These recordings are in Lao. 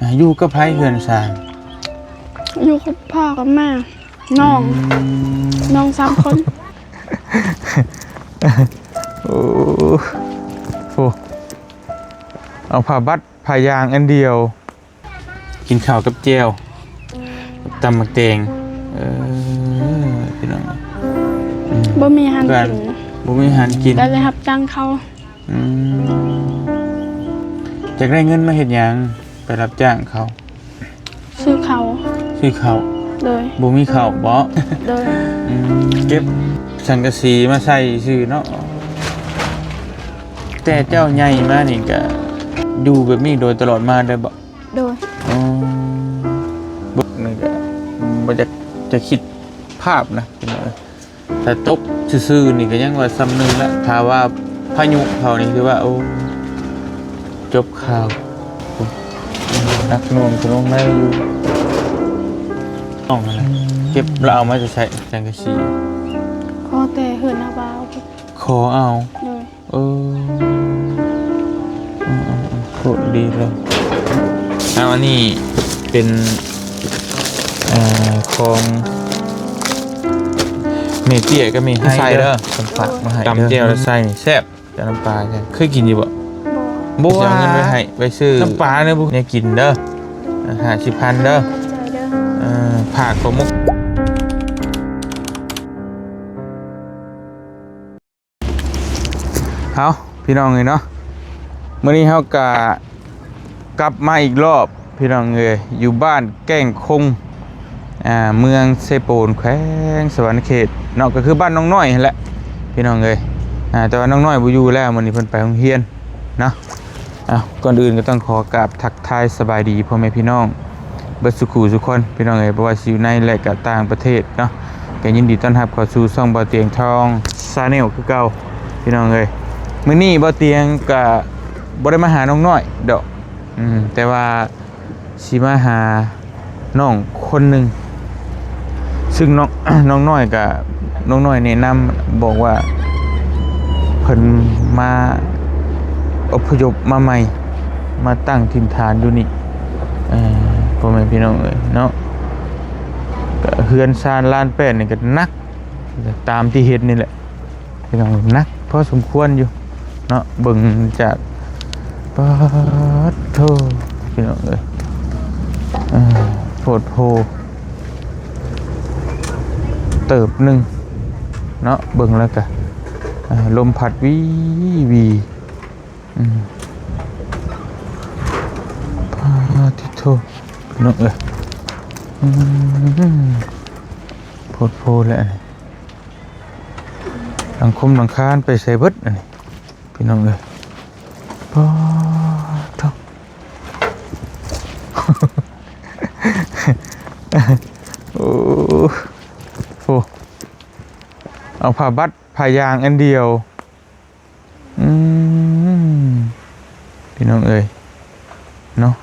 ອ່າ ຢູ່ກັບໃຜເຮືອນຊານ? ຢູ່ກັບພໍ່ກັບແມ່ ນ້ອງ ອືມ ນ້ອງສາມຄົນ. ໂອ້ ໂອ້ ເອົາຜ້າບັດຜ້າຢາງອັນດຽວ ກິນເຂົ້າກັບແຈ່ວ ກັບຕຳໝາກແຕງ. ເອີ ພີ່ນ້ອງ ອືມ ບໍ່ມີອາຫານກິນ ບໍ່ມີອາຫານກິນ ກໍເລີຍຮັບຈ້າງເຂົາ. ອືມ ຢາກໄດ້ເງິນມາເຮັດຫຍັງ? ໄປຮັບຈ້າງເຂົາ ຊື້ເຂົ້າ ຊື້ເຂົ້າ. ໂດຍ. ບໍ່ມີເຂົ້າບໍ? ໂດຍ. ອືມ ເກັບສັງກະສີມາໃສ່ຊື່ເນາະ. ແຕ່ເຈົ້າໃຫຍ່ມານີ້ກະຢູ່ແບບນີ້ໂດຍຕະຫຼອດມາເລີຍບໍ? ໂດຍ. ອໍ ເບິ່ງນີ້ກະບໍ່ຢາກຈະຄິດພາບນະ ພີ່ນ້ອງເອີຍ. ຖ້າຕົກຊື່ໆນີ້ກໍຍັງວ່າສ່ຳໜຶ່ງລະ ຖ້າວ່າພາຍຸເຂົ້ານີ້ຄືວ່າ ໂອ້ ຈົບຂ່າວ. ໜັກໜ່ວງຂະໜົງໃນຢູ່ ຕ້ອງຫັ້ນແຫຼະ. ອືມ ເກັບແລ້ວເອົາມາຈາກໃສ ສັງກະສີ? ຂໍແຕ່ເຮືອນນ້າບ່າວ ຂໍເອົາ. ໂດຍ. ເອີ ເອີ ເອີ ເອີ ໂຄດດີເລີຍ. ເອົາ ອັນນີ້ເປັນ ເອີ ຂອງແມ່ເຕ້ຍກັບແມ່ໄຮເດີ ເພິ່ນຝາກມາໃຫ້ເດີ. ຕຳແຈ່ວແລ້ວໃສ່ນີ້ແຊບ ແຈ່ວນ້ຳປາ. ເຄີຍກິນຢູ່ບໍ່? ບໍ່. ຊິເອົາເງິນໄປໃຫ້ ໄປຊື້ນ້ຳປາເດີ ແນວກິນເດີ ຫ້າສິບພັນເດີ. ເອີ ຝາກຂອງມຸກ. ເອົາ ພີ່ນ້ອງເອີຍເນາະ ມື້ນີ້ເຮົາກະກັບມາອີກລອບ ພີ່ນ້ອງເອີຍ ຢູ່ບ້ານແກ້ງຄົງ ອ່າ ເມືອງເຊໂປນ ແຂວງສະຫວັນນະເຂດເນາະ ກໍຄືບ້ານນ້ອງນ້ອຍຫັ້ນແຫຼະ ພີ່ນ້ອງເອີຍ. ອ່າ ແຕ່ວ່ານ້ອງນ້ອຍບໍ່ຢູ່ແລ້ວ ມື້ນີ້ເພິ່ນໄປໂຮງຮຽນເນາະ. ເອົາ ກ່ອນອື່ນກໍຕ້ອງຂໍກາບທັກທາຍສະບາຍດີພໍ່ແມ່ພີ່ນ້ອງ ເບິດສູ່ຄູ່ສູ່ຄົນ ພີ່ນ້ອງເອີຍ ບໍ່ວ່າຊິຢູ່ໃນ ແລະ ກະຕ່າງປະເທດເນາະ ກະຍິນດີຕ້ອນຮັບເຂົ້າສູ່ຊ່ອງບ່າວຕຽງທອງ Channel ຄືເກົ່າ ພີ່ນ້ອງເອີຍ. ມື້ນີ້ບ່າວຕຽງກະບໍ່ໄດ້ມາຫານ້ອງນ້ອຍດອກ ອືມ ແຕ່ວ່າຊິມາຫານ້ອງຄົນໜຶ່ງ ຊຶ່ງນ້ອງ ນ້ອງນ້ອຍກະ ນ້ອງນ້ອຍແນະນຳ ບອກວ່າເພິ່ນມາອົບພະຍົບມາໃໝ່ ມາຕັ້ງຖິ່ນຖານຢູ່ນີ້ ເອີ ພໍ່ແມ່ພີ່ນ້ອງເອີຍເນາະ. ກະເຮືອນຊານລານແປ້ນນີ້ກະໜັກຕາມທີ່ເຫັນນີ້ແຫຼະ ພີ່ນ້ອງ ໜັກພໍສົມຄວນຢູ່ເນາະ ເບິ່ງຈາກ ປາດໂທ ພີ່ນ້ອງເອີຍ ເອີ ໂພດໂພເຕີບໜຶ່ງເນາະ ເບິ່ງແລ້ວກະ ເອີ ລົມພັດວີວີ ອືມ ປາດໂທ ພີ່ນ້ອງເອີຍ ອືມ ໂພດໂພແຫຼະ ອັນນີ້ ຫຼັງຄົມຫຼັງຄາໄປໃສເບິດ ອັນນີ້ ພີ່ນ້ອງເອີຍ ປາດໂທ ໂອ້ ໂອ້ ເອົາຜ້າບັດຜ້າຢາງອັນດຽວ ອືມ ພີ່ນ້ອງເອີຍເນາະ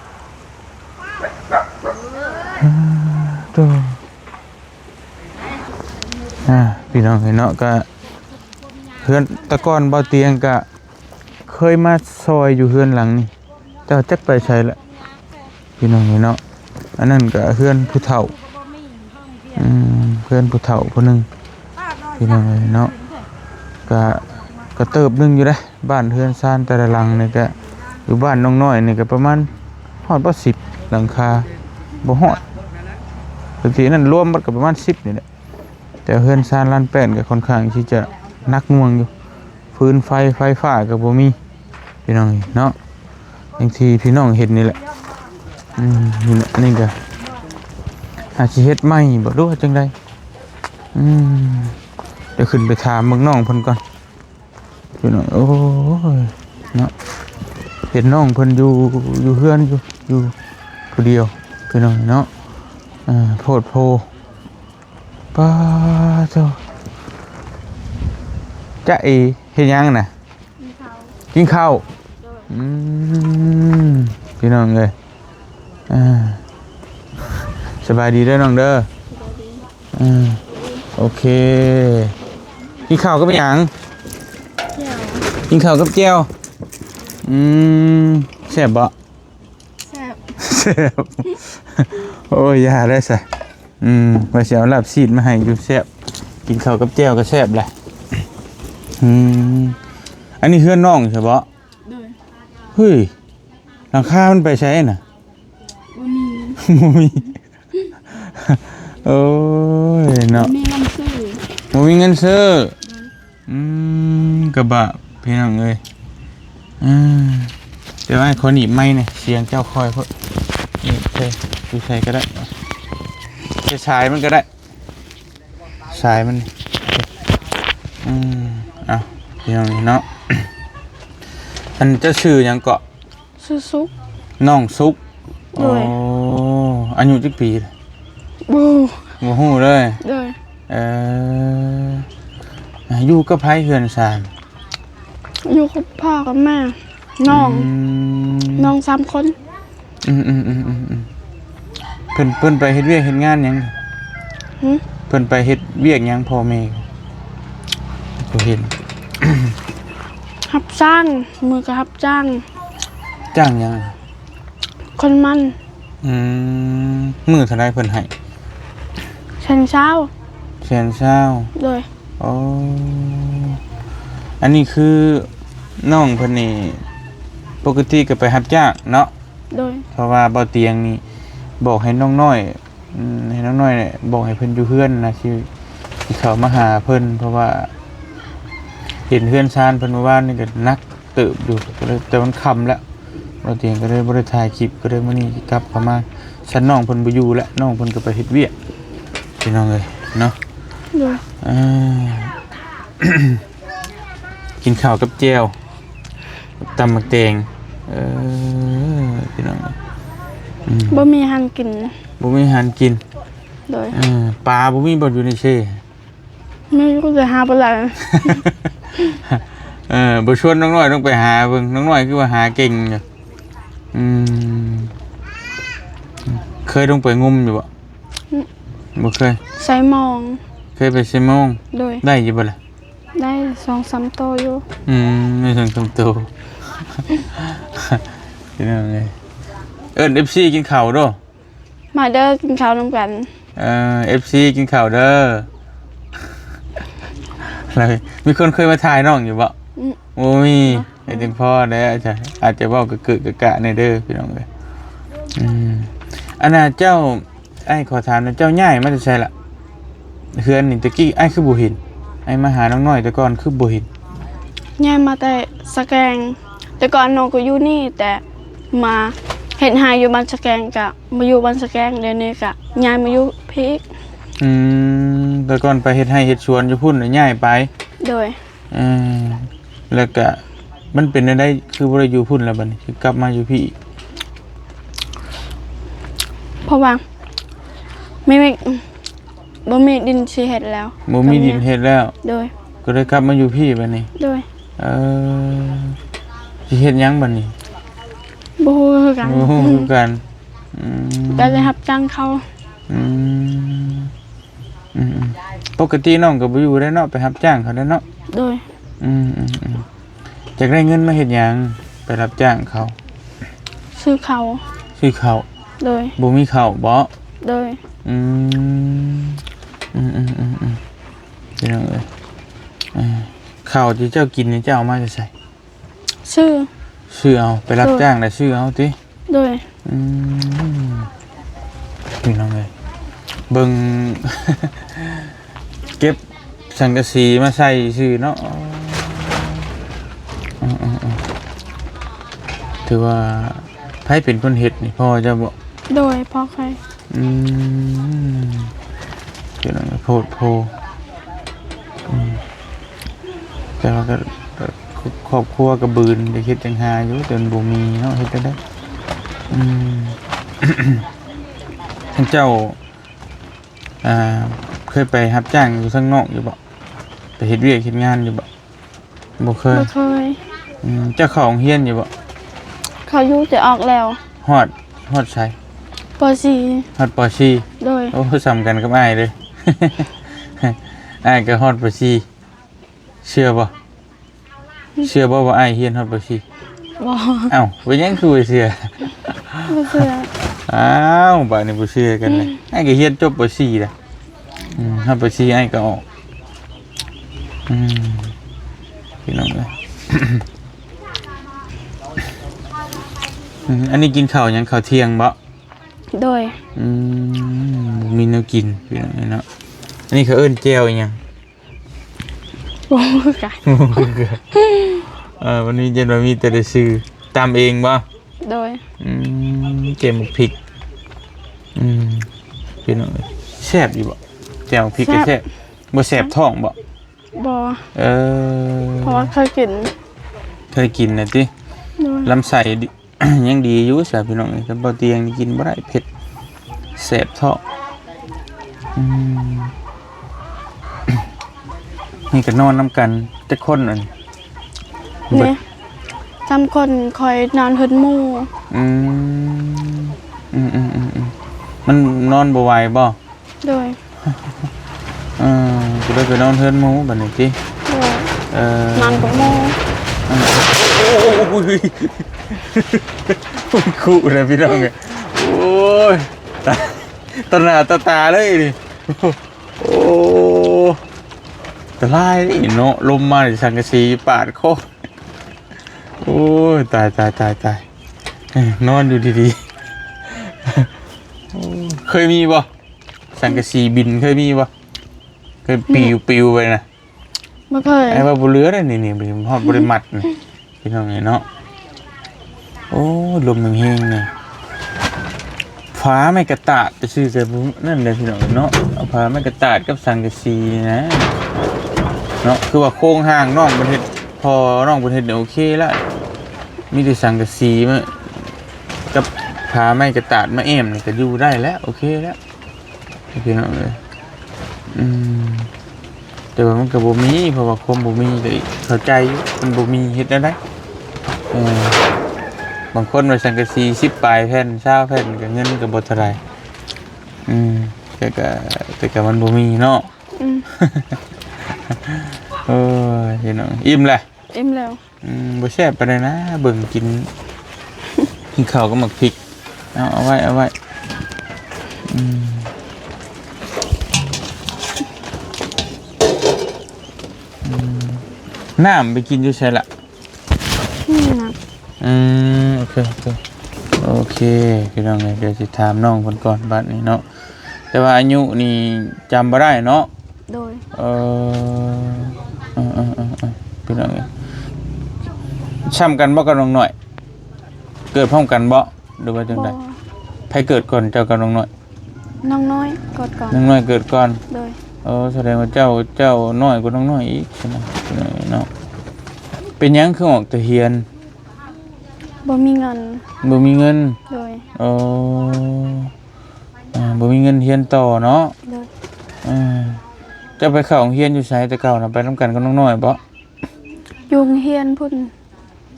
ໂຕ ອ່າ ພີ່ນ້ອງເອີຍເນາະ ກະເຮືອນ ແຕ່ກ່ອນບ່າວຕຽງກະເຄີຍມາຊ່ອຍຢູ່ເຮືອນຫຼັງນີ້ ແຕ່ວ່າຈັກໄປໃສລະ ພີ່ນ້ອງເອີຍເນາະ. ອັນນັ້ນກະເຮືອນຜູ້ເຖົ້າ ອືມ ເຮືອນຜູ້ເຖົ້າຜູ້ໜຶ່ງ ພີ່ນ້ອງເອີຍເນາະ ກະ ກະເຕີບໜຶ່ງຢູ່ເດ້. ບ້ານເຮືອນຊານແຕ່ລະຫຼັງນີ້ກະ ຢູ່ບ້ານນ້ອງນ້ອຍນີ້ກະປະມານຮອດບໍ່ ສິບຫຼັງຄາ ບໍ່ຮອດ ແຕ່ທີ່ນັ້ນລວມໝົດກະປະມານສິບນີ້ແຫຼະ. ແຕ່ເຮືອນຊານລານແປ້ນກະຄ່ອນຂ້າງທີ່ຈະໜັກໜ່ວງຢູ່ ຟືນໄຟ ໄຟຟ້າກະບໍ່ມີ ພີ່ນ້ອງເນາະ ຢ່າງທີ່ພີ່ນ້ອງເຫັນນີ້ແຫຼະ. ອືມ ນີ້ກະອາດຊິເຮັດໃໝ່ບໍ່ ຫຼືວ່າຈັ່ງໃດ? ອືມ ດຽວຂຶ້ນໄປຖາມເບິ່ງນ້ອງເພິ່ນກ່ອນ ພີ່ນ້ອງ. ໂອ້ຍເນາະ ເຫັນນ້ອງເພິ່ນຢູ່ ຢູ່ເຮືອນຢູ່ ຢູ່ຜູ້ດຽວ ພີ່ນ້ອງເນາະ. ເອີ ໂພດໂພ ປາດໂທ ຈະເອ ເຮັດຫຍັງນະ? ກິນເຂົ້າ ກິນເຂົ້າ. ໂດຍ. ອືມ ພີ່ນ້ອງເອີຍ ອ່າ ສະບາຍດີເດີນ້ອງເດີ. ສະບາຍດີ. ອ່າ ໂອເຄ ກິນເຂົ້າກັບຫຍັງ? ແຈ່ວ. ກິນເຂົ້າກັບແຈ່ວ. ອືມ ແຊບບໍ່? ແຊບ. ແຊບ ໂອ້ຍ ຢ່າໄດ້ຊະ ອືມ ວ່າຊິເອົາລາບຊີ້ນມາໃຫ້ຢູ່ ແຊບ ກິນເຂົ້າກັບແຈ່ວກໍແຊບແຫຼະ ອືມ ອັນນີ້ເຮືອນນ້ອງໃຊ່ບໍ່? ໂດຍ ເຮີ້ຍ ຫຼັງຄາມັນໄປໃສນະ? ບໍ່ມີ ບໍ່ມີ ໂອ້ຍເນາະ ບໍ່ມີເງິນຊື້ ບໍ່ມີເງິນຊື້ ໂດຍ ອືມ ກະບະ ພີ່ນ້ອງເອີຍ ອືມ ແຕ່ວ່າຂໍໜີບໄມແດ່ ສຽງເຈົ້າຄ່ອຍໂພດ ນີ້ໃສ່ ຢູ່ໃສ່ກໍໄດ້ ໃສ່ສາຍມັນກໍໄດ້ ສາຍມັນ ອືມ ເອົາ ພີ່ນ້ອງເນາະ ອັນເຈົ້າຊື່ຫຍັງເກາະ? ຊື່ສຸກ ນ້ອງສຸກ ໂດຍ ໂອ້ ອາຍຸຈັກປີ? ບໍ່ ບໍ່ຮູ້ເລີຍ ໂດຍ ເອີ ຢູ່ກັບໃຜເຮືອນຊານ? ຢູ່ກັບພໍ່ກັບແມ່ ນ້ອງ ອືມ ນ້ອງສາມຄົນ ອືມໆ ເພິ່ນ ເພິ່ນໄປເຮັດວຽກເຮັດງານຫຍັງ? ຫື? ເພິ່ນໄປເຮັດວຽກຫຍັງພໍ່ແມ່? ບໍ່ເຫັນ ຮັບຈ້າງ ມື້ກໍຮັບຈ້າງ ຈ້າງຫຍັງ? ຂົນມັນ ອືມ ມື້ເທົ່າໃດເພິ່ນໃຫ້? ແສນຊາວ ແສນຊາວ ໂດຍ ໂອ້ ອັນນີ້ຄືນ້ອງເພິ່ນນີ້ ປົກກະຕິກໍໄປຮັບຈ້າງເນາະ ໂດຍ ເພາະວ່າເບົາຕຽງນີ້ບອກໃຫ້ນ້ອງນ້ອຍ ອືມ ໃຫ້ນ້ອງນ້ອຍບອກໃຫ້ເພິ່ນຢູ່ເຮືອນນະ ຊິ ຊິເຂົ້າມາຫາເພິ່ນ ເພາະວ່າເຫັນເຮືອນຊານເພິ່ນມື້ວານນີ້ກໍໜັກເຕີບຢູ່ ກໍເລີຍ ແຕ່ມັນຄ່ຳແລ້ວ ເບົາຕຽງກໍເລີຍບໍ່ໄດ້ຖ່າຍຄລິບ ກໍເລີຍມື້ນີ້ຊິກັບເຂົ້າມາ ຊັ້ນນ້ອງເພິ່ນບໍ່ຢູ່ແລ້ວ ນ້ອງເພິ່ນກໍໄປເຮັດວຽກ ພີ່ນ້ອງເອີຍເນາະ ໂດຍ ເອີ ກິນເຂົ້າກັບແຈ່ວ ຕຳໝາກແຕງ ເອີ ພີ່ນ້ອງ ອືມ ບໍ່ມີອາຫານກິນ ບໍ່ມີອາຫານກິນ ໂດຍ ເອີ ປາບໍ່ມີບໍ່ຢູ່ໃນເຊ? ມີຢູ່ ແຕ່ຫາບໍ່ໄດ້ ເອີ ບໍ່ຊວນນ້ອງນ້ອຍລົງໄປຫາເບິ່ງ ນ້ອງນ້ອຍຄືວ່າຫາເກັ່ງຢູ່ ອືມ ເຄີຍລົງໄປງຸມຢູ່ບໍ່? ອືມ ບໍ່ເຄີຍ ໄຊມອງ ເຄີຍໄປໄຊມອງ ໂດຍ ໄດ້ຢູ່ບໍ່ລະ? ໄດ້ສອງສາມໂຕຢູ່ ອືມ ໄດ້ສອງສາມໂຕ ພີ່ນ້ອງເອີຍ ເອີ້ນເອັຟຊີກິນເຂົ້າໂດ ມາເດີ ກິນເຂົ້ານຳກັນ ເອີ ເອັຟຊີກິນເຂົ້າເດີ ແລ້ວມີຄົນເຄີຍມາຖ່າຍນ້ອງຢູ່ບໍ່? ອືມ ບໍ່ມີ ບໍ່ ເຮັດຈັ່ງພໍແດ່ ອາດຈະ ອາດຈະເວົ້າກະເກີະກະກະແດ່ເດີ ພີ່ນ້ອງເອີຍ ອືມ ອັນນ່າ ເຈົ້າ ອ້າຍຂໍຖາມແດ່ ເຈົ້າຍ້າຍມາແຕ່ໃສລະ? ເຮືອນນີ້ແຕ່ກີ້ອ້າຍຄືບໍ່ເຫັນ ອ້າຍມາຫານ້ອງນ້ອຍແຕ່ກ່ອນຄືບໍ່ເຫັນ? ຍ້າຍມາແຕ່ສະແກງ ແຕ່ກ່ອນນ້ອງກໍຢູ່ນີ້ ແຕ່ມາເຮັດໄຮ່ຢູ່ບ້ານສະແກງ ກະມາຢູ່ບ້ານສະແກງ ດຽວນີ້ກະຍ້າຍມາຢູ່ພີ້ອີກ ອືມ ແຕ່ກ່ອນໄປເຮັດໄຮ່ເຮັດສວນຢູ່ພຸ້ນ ແລ້ວຍ້າຍໄປ ໂດຍ ເອີ ແລ້ວກະມັນເປັນແນວໃດ ຄືບໍ່ໄດ້ຢູ່ພຸ້ນແລ້ວ ບາດນີ້ຄືກັບມາຢູ່ພີ້ອີກ? ເພາະວ່າມີ ບໍ່ມີດິນຊິເຮັດແລ້ວ ບໍ່ມີດິນເຮັດແລ້ວ ໂດຍ ກໍເລີຍກັບມາຢູ່ພີ້ບາດນີ້ ໂດຍ ເອີ ຊິເຮັດຫຍັງບາດນີ້? ບໍ່ຮູ້ຄືກັນ ບໍ່ຮູ້ຄືກັນ ອືມ ກໍໄດ້ຮັບຈ້າງເຂົາ ອືມ ອືມໆ ປົກກະຕິນ້ອງກໍບໍ່ຢູ່ແລ້ວເນາະ ໄປຮັບຈ້າງເຂົາແລ້ວເນາະ ໂດຍ ອືມໆ ຢາກໄດ້ເງິນມາເຮັດຫຍັງ? ໄປຮັບຈ້າງເຂົາ ຊື້ເຂົ້າ ຊື້ເຂົ້າ ໂດຍ ບໍ່ມີເຂົ້າບໍ? ໂດຍ ອືມ ອືມໆ ພີ່ນ້ອງເອີຍ ເຂົ້າທີ່ເຈົ້າກິນນີ້ເຈົ້າເອົາມາແຕ່ໃສ? ຊື້ ຊື້ເອົາ ໄປຮັບ ໂດຍ ຈ້າງແລ້ວຊື້ເອົາຕິ? ໂດຍ ອືມ ພີ່ນ້ອງເອີຍ ເບິ່ງ ເກັບສັງກະສີມາໃສ່ຊື່ເນາະ ເອີໆ ຖືວ່າໃຜເປັນຄົນເຮັດນີ້ ພໍ່ເຈົ້າບໍ? ໂດຍ ພໍ່ຂ້ອຍ ອືມ ເປັນໂພດໂພ ອືມ ແຕ່ວ່າກໍ ກໍຄອບຄົວກໍບືນ ຢາກເຮັດຢາກຫາຢູ່ ແຕ່ມັນບໍ່ມີເນາະ ເຮັດແນວໃດ? ອືມ ທ່ານເຈົ້າ ອ່າ ເຄີຍໄປຮັບຈ້າງຢູ່ທາງນອກຢູ່ບໍ່? ໄປເຮັດວຽກເຮັດງານຢູ່ບໍ່? ບໍ່ເຄີຍ ບໍ່ເຄີຍ ອືມ ເຈົ້າເຂົ້າໂຮງຮຽນຢູ່ບໍ່? ເຂົ້າຢູ່ ແຕ່ອອກແລ້ວ ຮອດ ຮອດໃສ? ປໍສີ່ ຮອດປໍສີ່ ໂດຍ ໂອ້ ສ່ຳກັນກັບອ້າຍເລີຍ ອ້າຍກໍຮອດປໍສີ່ ເຊື່ອບໍ່? ເຊື່ອບໍ່ວ່າອ້າຍຮຽນຮອດປໍສີ່? ບໍ່ ເອົ້າ ເປັນຫຍັງຄືບໍ່ເຊື່ອ? ບໍ່ເຊື່ອ ອ້າວ ບາດນີ້ບໍ່ເຊື່ອກັນເລີຍ. ອ້າຍກໍຮຽນຈົບ ປໍສີ່ລະ. ອືມ ຮອດ ປໍສີ່ ອ້າຍກໍອອກ. ອືມ ພີ່ນ້ອງເອີຍ. ອືມ ອັນນີ້ກິນເຂົ້າຫຍັງ? ເຂົ້າທ່ຽງບໍ່? ໂດຍ. ອືມ ບໍ່ມີແນວກິນ ພີ່ນ້ອງເອີຍເນາະ. ອັນນີ້ເຂົາເອີ້ນແຈ່ວອີຫຍັງ? ບໍ່ຮູ້ຄືກັນ. ບໍ່ຮູ້ຄືກັນ. ເອີ ມັນມີ ເປັນວ່າມີແຕ່ລະຊື່. ຕຳເອງບໍ່? ໂດຍ. ອືມ ແຈ່ວໝາກພິກ. ອືມ ພີ່ນ້ອງເອີຍ ແຊບຢູ່ບໍ່? ແຈ່ວໝາກພິກກໍແຊບ. ແຊບ. ບໍ່ແສບທ້ອງບໍ່? ບໍ່. ເອີ ເພາະວ່າເຄີຍກິນ. ເຄີຍກິນນະຕິ? ໂດຍ. ລຳໄສ້ ຍັງດີຢູ່ຊະ ພີ່ນ້ອງເອີຍ. ຄັນບໍ່ຕຽງນີ້ກິນບໍ່ໄດ້ ເຜັດ ແສບທ້ອງ. ອືມ ນີ້ກໍນອນນຳກັນຈັກຄົນອັນນີ້? ນີ້ ສາມຄົນ ຂ້ອຍນອນເຮືອນໝູ່. ອືມ ອືມໆໆໆ ມັນນອນບໍ່ໄຫວບໍ່? ໂດຍ. ເອີ ກໍເລີຍໄປນອນເຮືອນໝູ່ບັດນີ້ຕິ? ໂດຍ. ເອີ ນອນກັບໝູ່. ເອີ ໂອ້ຍ ຄຸນຄຸນນະພີ່ນ້ອງເອີຍ. ໂອ້ຍ ຕາ ຕໍ່ໜ້າຕໍ່ຕາເລີຍນີ້. ໂອ້ ອັນຕະລາຍເດ້ເນາະ ລົມມານີ້ ສັງກະສີປາດຄໍ. ໂອ້ຍ ຕາຍ ຕາຍ ຕາຍ ຕາຍ. ເອີ ນອນຢູ່ດີໆ. ໂອ້ ເຄີຍມີບໍ່? ສັງກະສີບິນເຄີຍມີບໍ່? ເຄີຍປິວ ປິວໄປນະ? ບໍ່ເຄີຍ. ອ້າຍວ່າບໍ່ເຫຼືອເດ້ນີ້ ນີ້ ຮອດບໍ່ໄດ້ມັດນີ້ ພີ່ນ້ອງເອີຍເນາະ. ໂອ້ ລົມແຮງໆນີ້ ຝາໄມ້ກະຕາດ ໄປຊື້ແຕ່ນັ້ນແຫຼະ ພີ່ນ້ອງເນາະ. ເອົາຝາໄມ້ກະຕາດກັບສັງກະສີນີ້ນະເນາະ. ຄືວ່າໂຄງຮ່າງນ້ອງເພິ່ນເຮັດ ພໍ່ນ້ອງເພິ່ນເຮັດນີ້ໂອເຄລະ. ມີແຕ່ສັງກະສີມາ ກັບຝາໄມ້ກະຕາດມາແອ້ມນີ້ກໍຢູ່ໄດ້ແລ້ວ ໂອເຄແລ້ວ ພີ່ນ້ອງເອີຍ. ອືມ ແຕ່ວ່າມັນກໍບໍ່ມີ ເພາະວ່າຄວາມບໍ່ມີກໍເຂົ້າໃຈຢູ່ ມັນບໍ່ມີເຮັດແນວໃດ. ເອີ ບາງຄົນວ່າສັງກະສີສິບປາຍແຜ່ນ ຊາວແຜ່ນ ກໍເງິນກໍບໍ່ເທົ່າໃດ. ອືມ ແຕ່ກໍ ແຕ່ກໍມັນບໍ່ມີເນາະ. ອືມ ໂອ້ຍ ພີ່ນ້ອງ ອີ່ມແລ້ວ? ອີ່ມແລ້ວ. ອືມ ບໍ່ແຊບປານໃດນະ ເບິ່ງກິນ ກິນເຂົ້າກັບໝາກພິກ. ເອົາ ເອົາໄວ້ ເອົາໄວ້. ອືມ ອືມ ນ້ຳໄປກິນຢູ່ໃສລະ? ນີ້ນະ. ອືມ ໂອເຄ ໂອເຄ ໂອເຄ ພີ່ນ້ອງເອີຍ ດຽວຊິຖາມນ້ອງເພິ່ນກ່ອນບາດນີ້ເນາະ. ແຕ່ວ່າອາຍຸນີ້ຈຳບໍ່ໄດ້ເນາະ? ໂດຍ. ເອີ ເອີໆໆໆ ພີ່ນ້ອງເອີຍ ຊ່ຳກັນບໍ່ກັບນ້ອງນ້ອຍ? ເກີດພ້ອມກັນບໍ່ ຫຼືວ່າຈັ່ງໃດ? ບໍ່. ໃຜເກີດກ່ອນ ເຈົ້າກັບນ້ອງນ້ອຍ? ນ້ອງນ້ອຍເກີດກ່ອນ. ນ້ອງນ້ອຍເກີດກ່ອນ. ໂດຍ. ເອີ ສະແດງວ່າເຈົ້າ ເຈົ້ານ້ອຍກວ່ານ້ອງນ້ອຍອີກ ພີ່ນ້ອງເນາະ. ເປັນຫຍັງຄືອອກແຕ່ຮຽນ? ບໍ່ມີເງິນ. ບໍ່ມີເງິນ. ໂດຍ. ເອີ ອ່າ ບໍ່ມີເງິນຮຽນຕໍ່ເນາະ. ໂດຍ. ເອີ ເຈົ້າໄປເຂົ້າໂຮງຮຽນຢູ່ໃສແຕ່ເກົ່ານະ? ໄປນຳກັນກັບນ້ອງນ້ອຍບໍ? ຢູ່ໂຮງຮຽນພຸ້ນ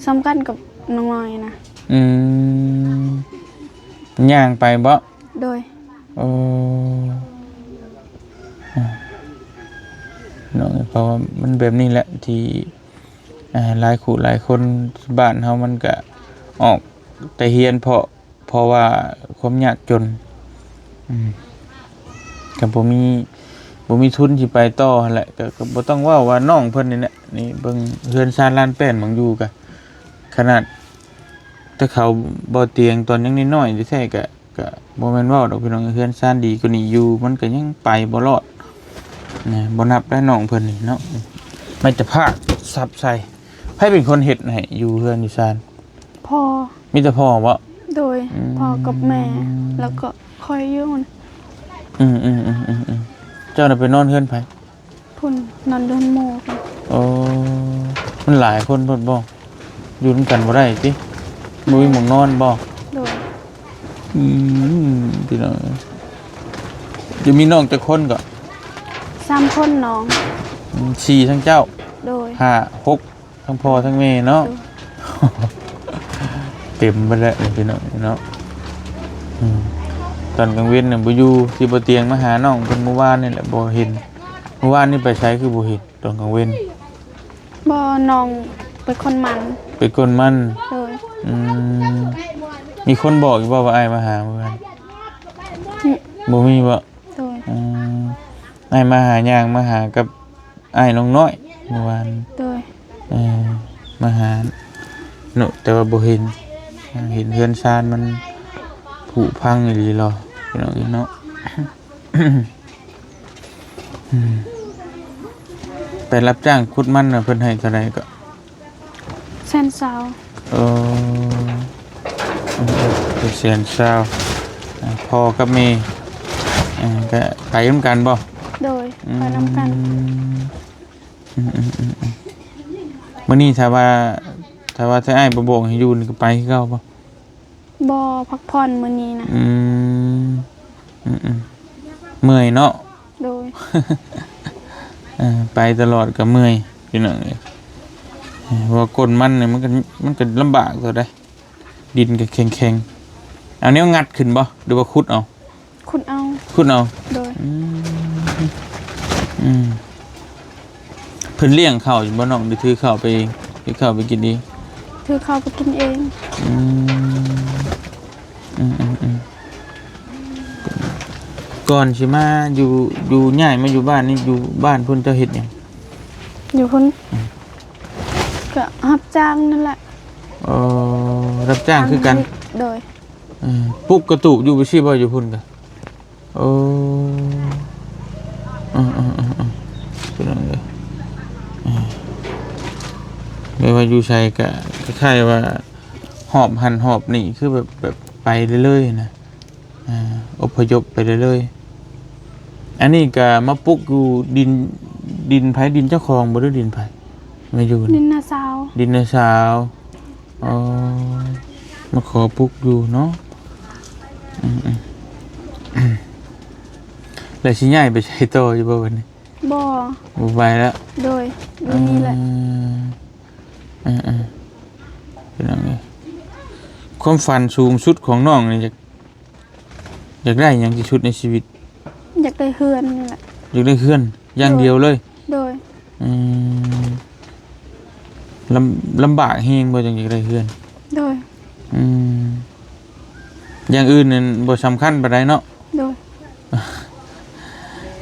ສ່ຳກັນກັບນ້ອງນ້ອຍນະ. ອືມ ຍ່າງໄປບໍ? ໂດຍ. ໂອ້ ເນາະ ເພາະວ່າມັນແບບນີ້ແຫຼະ ທີ່ ອ່າ ຫຼາຍຄູ່ຫຼາຍຄົນ ບ້ານເຮົາມັນກະອອກແຕ່ຮຽນ ເພາະ ເພາະວ່າຄວາມຍາກຈົນ ອືມ ກໍບໍ່ມີ ບໍ່ມີທຶນຊິໄປຕໍ່ຫັ້ນແຫຼະ. ກໍ ກໍບໍ່ຕ້ອງເວົ້າວ່ານ້ອງເພິ່ນນີ້ແຫຼະ ນີ້ເບິ່ງເຮືອນຊານລານແປ້ນໝ່ອງຢູ່ ກໍຂະໜາດແຕ່ເຂົາບໍ່ຕຽງຕອນຍັງນ້ອຍໆແທ້ໆ ກໍ ກະບໍ່ແມ່ນເວົ້າດອກພີ່ນ້ອງ ເຮືອນຊານດີກວ່ານີ້ຢູ່ ມັນກະຍັງໄປບໍ່ລອດນະ. ບໍ່ນັບໄດ້ນ້ອງເພິ່ນນີ້ເນາະ ໄມ້ຕະພາກສັບໃສ່. ໃຜເປັນຄົນເຮັດໃຫ້ຢູ່ເຮືອນຢູ່ຊານ? ພໍ່. ມີແຕ່ພໍ່ບໍ? ໂດຍ. ອືມ ພໍ່ກັບແມ່ ແລ້ວກໍຂ້ອຍຢູ່. ອືມໆໆໆ ເຈົ້ານະໄປນອນເຮືອນໃຜ? ພຸ້ນ ນອນເຮືອນໝູ່ພຸ້ນ. ໂອ້ ມັນຫຼາຍຄົນໂພດບໍ? ຢູ່ນຳກັນບໍ່ໄດ້ຕິ? ບໍ່ມີໝ່ອງນອນບໍ? ໂດຍ. ອືມ ພີ່ນ້ອງເອີຍ ຈະມີນ້ອງຈັກຄົນກໍ? ສາມຄົນນ້ອງ. ອືມ ສີ່ທັງເຈົ້າ? ໂດຍ. ຫ້າ ຫົກ ທັງພໍ່ທັງແມ່ເນາະ. ໂດຍ. ເຕັມເບິດແລ້ວພີ່ນ້ອງເນາະ. ອືມ ຕອນກາງເວັນນະບໍ່ຢູ່ ຊິບໍ່ຕຽງມາຫານ້ອງເພິ່ນມື້ວານນີ້ແຫຼະ ບໍ່ເຫັນ. ມື້ວານນີ້ໄປໃສຄືບໍ່ເຫັນຕອນກາງເວັນ? ບໍ່ ນ້ອງໄປກົນມັນ. ໄປກົນມັນ? ໂດຍ. ອືມ ມີຄົນບອກຢູ່ບໍ່ວ່າອ້າຍມາຫາມື້ວານ? ອືມ ບໍ່ມີບໍ່? ໂດຍ. ອືມ ອ້າຍມາຫາ ຍ່າງມາຫາກັບອ້າຍນ້ອງນ້ອຍມື້ວານ. ໂດຍ. ເອີ ມາຫາເນາະ ແຕ່ວ່າບໍ່ເຫັນ ເຫັນເຮືອນຊານມັນຜຸພັງອີ່ຫຼີຫຼໍ ພີ່ນ້ອງເອີຍເນາະ. ອືມ ໄປຮັບຈ້າງຂຸດມັນນະ ເພິ່ນໃຫ້ເທົ່າໃດເກາະ? ແສນຊາວ. ເອີ ເອີ ແສນຊາວ. ອາ ພໍ່ກັບແມ່ ເອີ ກະໄປນຳກັນບໍ່? ໂດຍ ອືມ ໄປນຳກັນ. ອືມ ອືມ ອືມ ອືມ ມື້ນີ້ຖ້າວ່າ ຖ້າວ່າແຕ່ອ້າຍບໍ່ບອກໃຫ້ຢູ່ນີ້ກໍໄປຄືເກົ່າບໍ່? ບໍ່ ພັກຜ່ອນມື້ນີ້ນະ. ອືມ ອືມໆ ເມື່ອຍເນາະ. ໂດຍ. ເອີ ໄປຕະຫຼອດກໍເມື່ອຍ ພີ່ນ້ອງເອີຍ. ເອີ ເພາະວ່າກົ້ນມັນນີ້ມັນກໍ ມັນກໍລຳບາກເທົ່າໃດ ດິນກໍແຂງໆ. ເອົາແນວງັດຂຶ້ນບໍ່ ຫຼືວ່າຂຸດເອົາ? ຂຸດເອົາ. ຂຸດເອົາ. ໂດຍ. ອືມ ອືມ ເພິ່ນລ້ຽງເຂົ້າຢູ່ບໍ່ນ້ອງ ຫຼືຖືເຂົ້າໄປເອງ? ຖືເຂົ້າໄປກິນເອງ? ຖືເຂົ້າໄປກິນເອງ. ອືມ ອືມໆໆ ກ່ອນຊິມາຢູ່ ຢູ່ ຍ້າຍມາຢູ່ບ້ານນີ້ ຢູ່ບ້ານພຸ້ນເຈົ້າເຮັດຫຍັງ? ຢູ່ພຸ້ນ ອືມ ກໍຮັບຈ້າງນັ້ນແຫຼະ. ເອີ ຮັບຈ້າງຄືກັນ. ໂດຍ. ເອີ ປຸກກະຕູບຢູ່ໄປຊີ້ບໍ່ ຢູ່ພຸ້ນກະ? ໂອ້ ເອີໆໆໆ ພີ່ນ້ອງເອີຍ ເອີ ແບບວ່າຢູ່ໃສກະຄ້າຍໆວ່າຫອບຫັ້ນຫອບນີ້ ຄືແບບ ແບບໄປເລື້ອຍໆນະ ອາ ອົບພະຍົບໄປເລື້ອຍໆ. ອັນນີ້ກະມາປຸກຢູ່ດິນ ດິນໃຜ? ດິນເຈົ້າຂອງບໍ່ ຫຼືດິນໃຜ? ມາຢູ່ ດິນນ້າສາວ. ດິນນ້າສາວ. ອໍ ມາຂໍປຸກຢູ່ເນາະ. ອືມໆ ແລ້ວຊິຍ້າຍໄປໃສຕໍ່ຢູ່ບໍ່ບັດນີ້? ບໍ່ ບໍ່ໄປແລ້ວ. ໂດຍ ຢູ່ນີ້ແຫຼະ. ເອີໆ ເອີໆ ພີ່ນ້ອງເອີຍ ຄວາມຝັນສູງສຸດຂອງນ້ອງນີ້ ຢາກ ຢາກໄດ້ຫຍັງທີ່ສຸດໃນຊີວິດ? ຢາກໄດ້ເຮືອນນີ້ແຫຼະ. ຢາກໄດ້ເຮືອນຢ່າງດຽວເລີຍ? ໂດຍ. ອືມ ລຳ ລຳບາກແຮງບໍ່ ຈັ່ງຢາກໄດ້ເຮືອນ? ໂດຍ. ອືມ ຢ່າງອື່ນນັ້ນບໍ່ສຳຄັນປານໃດເນາະ? ໂດຍ.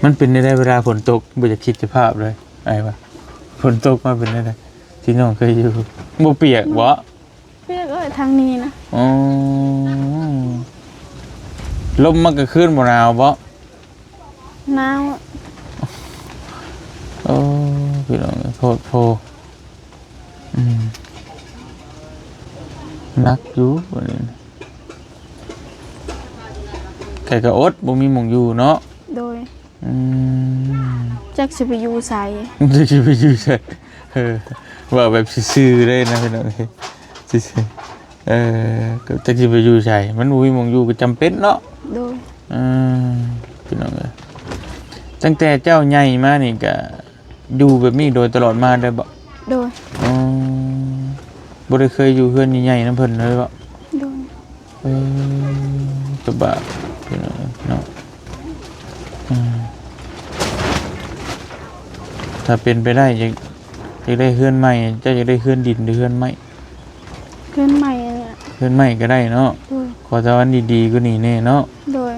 ມັນເປັນແນວໃດເວລາຝົນຕົກ? ບໍ່ຢາກຄິດສະພາບເລີຍ ອ້າຍວ່າ ຝົນຕົກມາເປັນແນວໃດ ທີ່ນ້ອງເຄີຍຢູ່? ບໍ່ປຽກບໍ່? ປຽກເອີຍ ທາງນີ້ນະ. ອໍ ລົມມາກາງຄືນບໍ່ໜາວບໍ່? ໜາວ. ໂອ້ ພີ່ນ້ອງເອີຍ ໂພດໂພ. ອືມ ໜັກຢູ່ບັດນີ້ ແຕ່ກໍອົດ ບໍ່ມີໝ່ອງຢູ່ເນາະ. ໂດຍ. ອືມ ຈັກຊິໄປຢູ່ໃສ? ຈັກຊິໄປຢູ່ໃສ? ເອີ ເວົ້າແບບຊື່ໆເລີຍນະ ພີ່ນ້ອງເອີຍ ຊື່ໆ. ເອີ ກໍຈັກຊິໄປຢູ່ໃສ ມັນບໍ່ມີໝ່ອງຢູ່ກໍຈຳເປັນເນາະ. ໂດຍ. ເອີ ພີ່ນ້ອງເອີຍ ຕັ້ງແຕ່ເຈົ້າໃຫຍ່ມານີ້ກະຢູ່ແບບນີ້ໂດຍຕະຫຼອດມາເລີຍບໍ? ໂດຍ. ອໍ ບໍ່ໄດ້ເຄີຍຢູ່ເຮືອນໃຫຍ່ໆນຳເພິ່ນເລີຍບໍ? ໂດຍ. ເອີ ຕະບາດ ພີ່ນ້ອງເອີຍເນາະ. ອືມ ຖ້າເປັນໄປໄດ້ ຢາກ ຢາກໄດ້ເຮືອນໃໝ່ ເຈົ້າຢາກໄດ້ເຮືອນດິນ ຫຼືເຮືອນໄມ້? ເຮືອນໃໝ່ຫັ້ນແຫຼະ. ເຮືອນໃໝ່ກໍໄດ້ເນາະ. ໂດຍ. ຂໍແຕ່ວ່າມັນດີໆກວ່ານີ້ແດ່ເນາະ. ໂດຍ.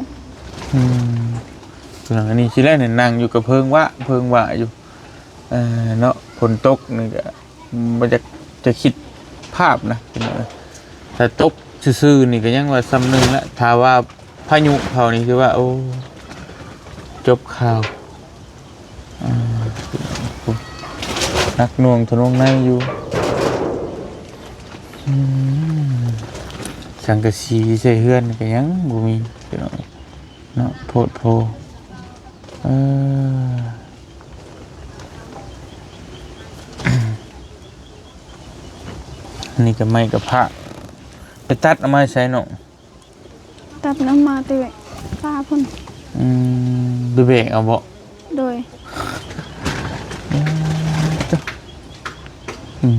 ອືມ ອັນນີ້ຊິແລກນີ້ນັ່ງຢູ່ກັບເພີງວະ ເພີງວະຢູ່ ເອີ ເນາະ. ຝົນຕົກນີ້ກໍບໍ່ຢາກຈະຄິດພາບນະ ພີ່ນ້ອງເອີຍ. ຖ້າຕົກຊື່ໆນີ້ກໍຍັງວ່າສ່ຳໜຶ່ງລະ ຖ້າວ່າພາຍຸເຂົ້ານີ້ຄືວ່າ ໂອ້ ຈົບຂ່າວ. ອ່າ ໜັກໜ່ວງທະນົງໃນຢູ່. ອືມ ສັງກະສີໃສ່ເຮືອນກໍຍັງບໍ່ມີ ພີ່ນ້ອງເນາະ ໂພດໂພ. ເອີ ອັນນີ້ກໍໄມ້ກໍພະ ໄປຕັດເອົາມາໃສເນາະ? ຕັດນຳມາແຕ່ປ່າພຸ້ນ. ອືມ ໄປແບກເອົາບໍ? ໂດຍ. ອືມ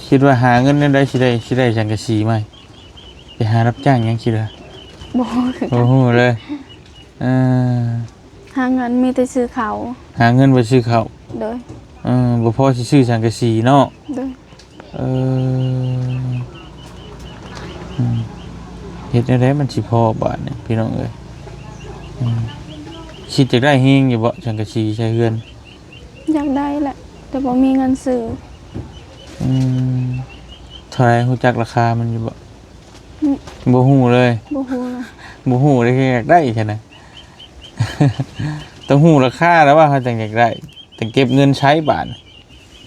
ຄິດວ່າຫາເງິນແນວໃດຊິໄດ້ ຊິໄດ້ສັງກະສີໃໝ່? ໄປຫາຮັບຈ້າງຫຍັງຊິລະ? ບໍ່ຮູ້ຄືກັນ ບໍ່ຮູ້ເລີຍ. ເອີ ຫາເງິນມີແຕ່ຊື້ເຂົ້າ ຫາເງິນໄວ້ຊື້ເຂົ້າ. ໂດຍ. ເອີ ບໍ່ພໍຊິຊື້ສັງກະສີເນາະ. ໂດຍ. ເອີ ອືມ ເຮັດແນວໃດມັນຊິພໍບາດນີ້ພີ່ນ້ອງເອີຍ? ອືມ ຄິດຢາກໄດ້ແຮງຢູ່ບໍ່ ສັງກະສີໃສ່ເຮືອນ? ຢາກໄດ້ແຫຼະ ແຕ່ບໍ່ມີເງິນຊື້. ອືມ ເທົ່າໃດ ຮູ້ຈັກລາຄາມັນຢູ່ບໍ່? ອືມ ບໍ່ຮູ້ເລີຍ. ບໍ່ຮູ້ເລີຍ. ບໍ່ຮູ້ເລີຍ ຄືຢາກໄດ້ຊັ້ນນະ. ຕ້ອງຮູ້ລາຄາແລ້ວວ່າເຮົາຈັ່ງຢາກໄດ້ ຈັ່ງເກັບເງິນໃຊ້ບາດ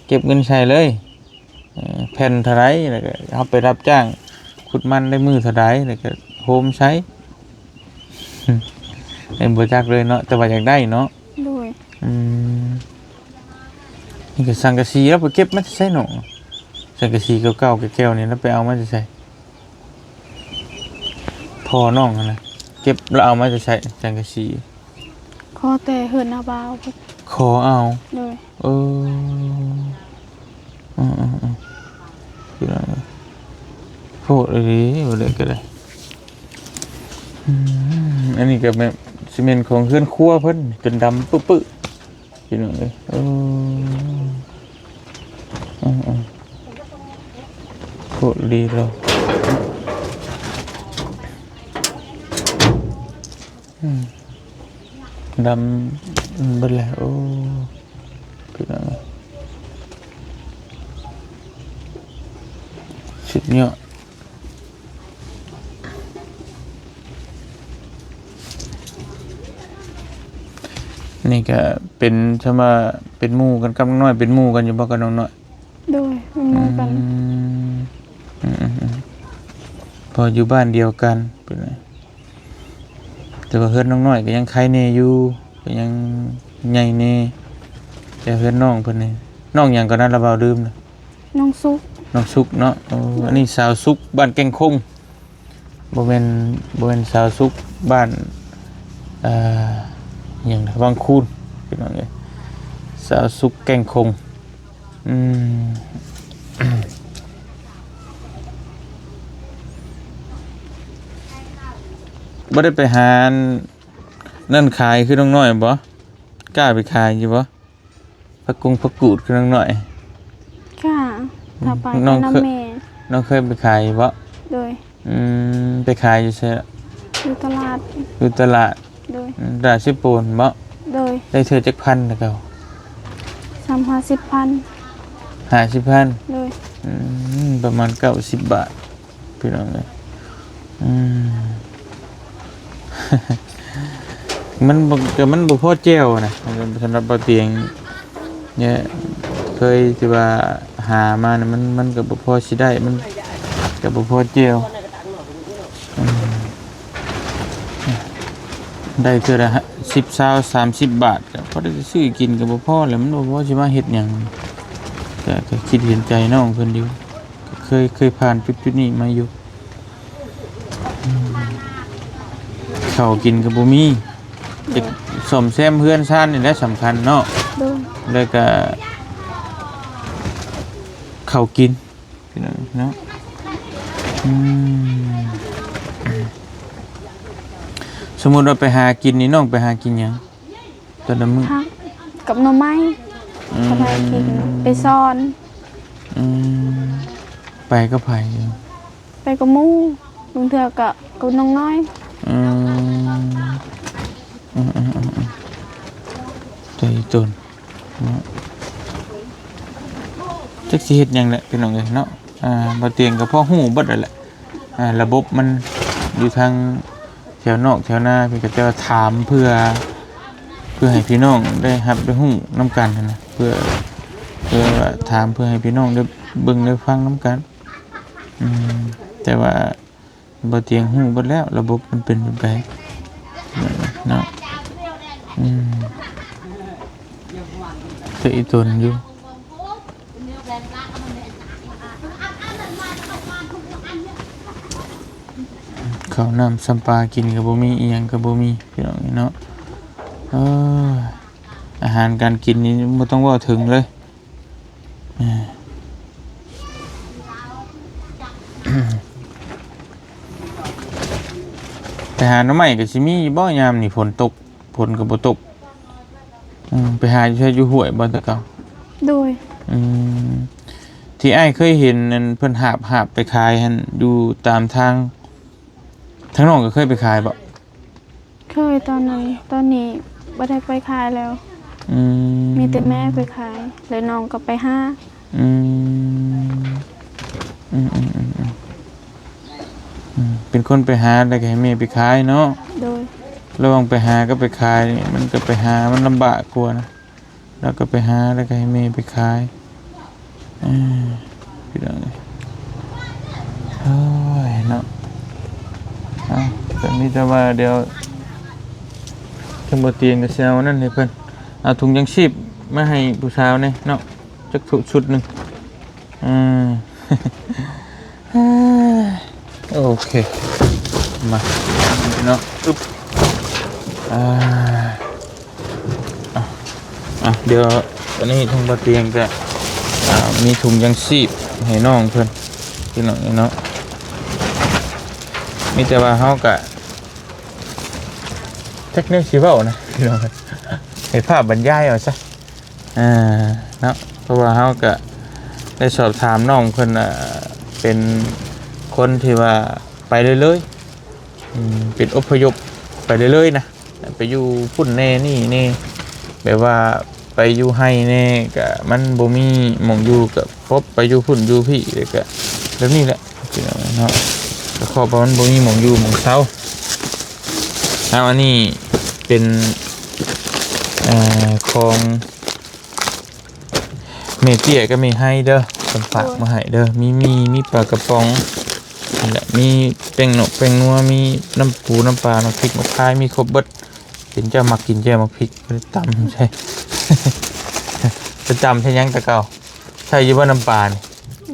ເກັບເງິນໃຊ້ເລີຍ. ເອີ ແຜ່ນເທົ່າໃດ ແລ້ວກໍເຮົາໄປຮັບຈ້າງຂຸດມັນໄດ້ມື້ເທົ່າໃດ ແລ້ວກໍໂຮມໃຊ້. ເອີ ບໍ່ຈັກເລີຍເນາະ ແຕ່ວ່າຢາກໄດ້ເນາະ. ໂດຍ. ອືມ ນີ້ກໍສັງກະສີ ລາວໄປເກັບມາແຕ່ໃສເນາະ? ສັງກະສີເກົ່າໆ ແກ່ວໆ ນີ້ລາວໄປເອົາມາແຕ່ໃສ? ພໍ່ນ້ອງຫັ້ນນະ ເກັບລະເອົາມາແຕ່ໃສ ສັງກະສີ? ຂໍແຕ່ເຮືອນນ້າບ່າວພຸ້ນ. ຂໍເອົາ? ໂດຍ. ເອີ ອືມໆໆ ໂພດອີ່ຫຼີ ບໍ່ໄດ້ກໍໄດ້. ອືມ ອັນນີ້ກໍແມ່ນ ຊິແມ່ນຂອງເຮືອນຄົວເພິ່ນ ຈົນດຳປຶໆ. ພີ່ນ້ອງເອີຍ ເອີ ເອີ ເອີ ໂຄດດີເລີຍ. ອືມ ດຳເບິດແລ້ວ. ໂອ້ ພີ່ນ້ອງເອີຍ ສຸດຍອດ. ນີ້ກະເປັນ ສຳວ່າເປັນໝູ່ກັນກັບນ້ອງນ້ອຍ ເປັນໝູ່ກັນຢູ່ບໍ່ກັບນ້ອງນ້ອຍ? ໂດຍ ເປັນໝູ່ກັນ. ອືມ ອືມໆໆ ເພາະຢູ່ບ້ານດຽວກັນ ເປັນ ແຕ່ວ່າເຮືອນນ້ອງນ້ອຍກໍຍັງໄຄແດ່ຢູ່ ກໍຍັງໃຫຍ່ແດ່. ແຕ່ເຮືອນນ້ອງເພິ່ນນີ້ ນ້ອງຫຍັງກໍນັ້ນລະ ເວົ້າລືມລະ. ນ້ອງສຸກ. ນ້ອງສຸກເນາະ. ໂອ້ ໂດຍ. ອັນນີ້ສາວສຸກ ບ້ານແກ້ງຄົງ. ບໍ່ແມ່ນ ບໍ່ແມ່ນສາວສຸກ ບ້ານ ເອີ ຫຍັງ ວັງຄູນ ພີ່ນ້ອງເອີຍ ສາວສຸກແກ້ງຄົງ. ອືມ ບໍ່ໄດ້ໄປຫາອັນນັ້ນຂາຍຄືນ້ອງນ້ອຍບໍ່? ກ້າໄປຂາຍຢູ່ບໍ່? ຜັກກົງຜັກກູດຄືນ້ອງນ້ອຍ? ກະ ຖ້າໄປ ນ້ອງ ນຳແມ່. ນ້ອງເຄີຍໄປຂາຍຢູ່ບໍ່? ໂດຍ. ອືມ ໄປຂາຍຢູ່ໃສ? ຢູ່ຕະຫຼາດ. ຢູ່ຕະຫຼາດ? ໂດຍ. ອືມ ຕະຫຼາດເຊໂປນບໍ່? ໂດຍ. ໄດ້ເທື່ອຈັກພັນແຕ່ເກົ່າ? ສາມຫ້າສິບພັນ. ຫ້າສິບພັນ? ໂດຍ. ອືມ ປະມານເກົ້າສິບບາດ. ພີ່ນ້ອງເອີຍ ອືມ ມັນບໍ່ ກໍມັນບໍ່ພໍແຈ່ວນະ ສຳລັບບ່າວຕຽງເນຍ ເຄີຍທີ່ວ່າຫາມານະ ມັນ ມັນກໍບໍ່ພໍຊິໄດ້ ມັນກໍບໍ່ພໍແຈ່ວ. ອືມ ໄດ້ເທື່ອລະສິບ ຊາວ ສາມສິບບາດ ກໍພໍໄດ້ຊື້ກິນກໍບໍ່ພໍແຫຼະ ມັນບໍ່ພໍຊິມາເຮັດຫຍັງ. ກໍ ກໍຄິດເຫັນໃຈນ້ອງເພິ່ນຢູ່ ກໍເຄີຍ ເຄີຍຜ່ານຈຸດໆນີ້ມາຢູ່. ອືມ ເຂົ້າກິນກໍບໍ່ມີ ໂດຍ ຈະສ້ອມແຊມເຮືອນຊານນີ້ແຫຼະສຳຄັນເນາະ. ໂດຍ. ແລ້ວກໍເຂົ້າກິນ ພີ່ນ້ອງເນາະ. ອືມ ສົມມຸດວ່າໄປຫາກິນນີ້ ນ້ອງໄປຫາກິນຫຍັງ? ແຕ່ລະມື້ ຜັກກັບໜໍ່ໄມ້ ອືມ ກັບໄປກິນ ໄປສອນ. ອືມ ໄປກັບໃຜ? ໄປກັບໝູ່ ບາງເທື່ອກໍກັບນ້ອງນ້ອຍ. ອືມ ອືມໆໆໆ ໃຈຕົນເນາະ ຈັກຊິເຮັດຫຍັງແຫຼະ ພີ່ນ້ອງເອີຍເນາະ. ອ່າ ບ່າວຕຽງກໍພໍຮູ້ເບິດຫັ້ນແຫຼະ ອ່າ ລະບົບມັນຢູ່ທາງ ແຖວນອກແຖວນາເພິ່ນກໍຈະຖາມເພື່ອ ເພື່ອໃຫ້ພີ່ນ້ອງໄດ້ຮັບໄດ້ຮູ້ນຳກັນຫັ້ນນະ ເພື່ອ ເພື່ອວ່າຖາມເພື່ອໃຫ້ພີ່ນ້ອງໄດ້ເບິ່ງໄດ້ຟັງນຳກັນ. ອືມ ແຕ່ວ່າບ່າວຕຽງຮູ້ເບິດແລ້ວ ລະບົບມັນເປັນແບບໃດເນາະ. ອືມ ແຕ່ອີ່ຕົນຢູ່ ເຂົ້ານ້ຳຊຳປາກິນກໍບໍ່ມີ ອີ່ຫຍັງກໍບໍ່ມີ ພີ່ນ້ອງເນາະ. ເອີ ອາຫານການກິນນີ້ບໍ່ຕ້ອງເວົ້າເຖິງເລີຍ. ເອີ ໄປຫາໜໍ່ໄມ້ກໍຊິມີຢູ່ບໍ່ຍາມນີ້ ຝົນຕົກ? ຝົນກໍບໍ່ຕົກ. ອືມ ໄປຫາຢູ່ໃສ ຢູ່ຫ້ວຍບໍ່ແຕ່ເກົ່າ? ໂດຍ. ອືມ ແ ທີ່ອ້າຍເຄີຍເຫັນນັ້ນ ເພິ່ນຫາບ ຫາບໄປຂາຍຫັ້ນ ຢູ່ຕາມທາງ ທາງນ້ອງກໍເຄີຍໄປຂາຍບໍ່? ເຄີຍຕອນນັ້ນ ຕອນນີ້ບໍ່ໄດ້ໄປຂາຍແລ້ວ. ອືມ ມີແຕ່ແມ່ໄປຂາຍ ແລ້ວນ້ອງກໍໄປຫາ. ອືມ ອືມໆໆໆ ອືມ ເປັນຄົນໄປຫາ ແລ້ວກໍໃຫ້ແມ່ໄປຂາຍເນາະ. ໂດຍ ລະຫວ່າງໄປຫາກັບໄປຂາຍນີ້ ມັນກໍໄປຫາມັນລຳບາກກວ່ານະ. ແລ້ວກໍໄປຫາ ແລ້ວກໍໃຫ້ແມ່ໄປຂາຍ. ເອີ ພີ່ນ້ອງເອີຍ ໂອ້ຍເນາະ. ເອົາ ກໍມີແຕ່ວ່າດຽວ ທາງບໍ່ຕຽງກໍຊິເອົານັ້ນໃຫ້ເພິ່ນ ເອົາຖົງຍາງຊີບມາໃຫ້ຜູ້ສາວແດ່ເນາະ ຈັກຊຸດໜຶ່ງ. ເອີ ໂອເຄ ມາເນາະ ອຶບ ອ່າ ອ່ະ ອ່ະ ດຽວອັນນີ້ທາງບ່າວຕຽງກະ ອ່າ ມີຖົງຍາງຊີບໃຫ້ນ້ອງເພິ່ນ ພີ່ນ້ອງເນາະ. ມີແຕ່ວ່າເຮົາກະຈັກແນວຊິເວົ້ານະ ພີ່ນ້ອງ ໃຫ້ພາບບັນຍາຍເອົາຊະ ອ່າ ເນາະ. ເພາະວ່າເຮົາກະໄດ້ສອບຖາມນ້ອງເພິ່ນ ອ່າ ເປັນຄົນທີ່ວ່າໄປເລື້ອຍໆ ອືມ ເປັນອົບພະຍົບໄປເລື້ອຍໆນະ ໄປຢູ່ພຸ້ນແດ່ນີ້ແດ່ ແບບວ່າໄປຢູ່ໄຮ່ແດ່ ກະມັນບໍ່ມີໝ່ອງຢູ່ ກະພົບໄປຢູ່ພຸ້ນຢູ່ພີ້ ແລ້ວກະແບບນີ້ແຫຼະ ພີ່ນ້ອງເນາະ. ກະເພາະວ່າມັນບໍ່ມີໝ່ອງຢູ່ໝ່ອງເຊົາ. ເອົາ ອັນນີ້ເປັນ ເອີ ຂອງ ແມ່ເຕ້ຍກັບແມ່ໄຮເດີ ເພິ່ນຝາກມາໃຫ້ເດີ ມີໝີ່ ມີປາກະປ໋ອງ ນັ້ນແຫຼະ ມີແປ້ງນົກແປ້ງນົວ ມີນ້ຳປູນ້ຳປາ ໝາກພິກໝາກຄາຍ ມີຄົບເບິດ. ເຫັນເຈົ້າມັກກິນແຈ່ວໝາກພິກ ໄປຕຳໃສ່ ໄປຕຳໃສ່ຫຍັງແຕ່ເກົ່າ? ໃສ່ຢູ່ບໍ່ນ້ຳປານີ້?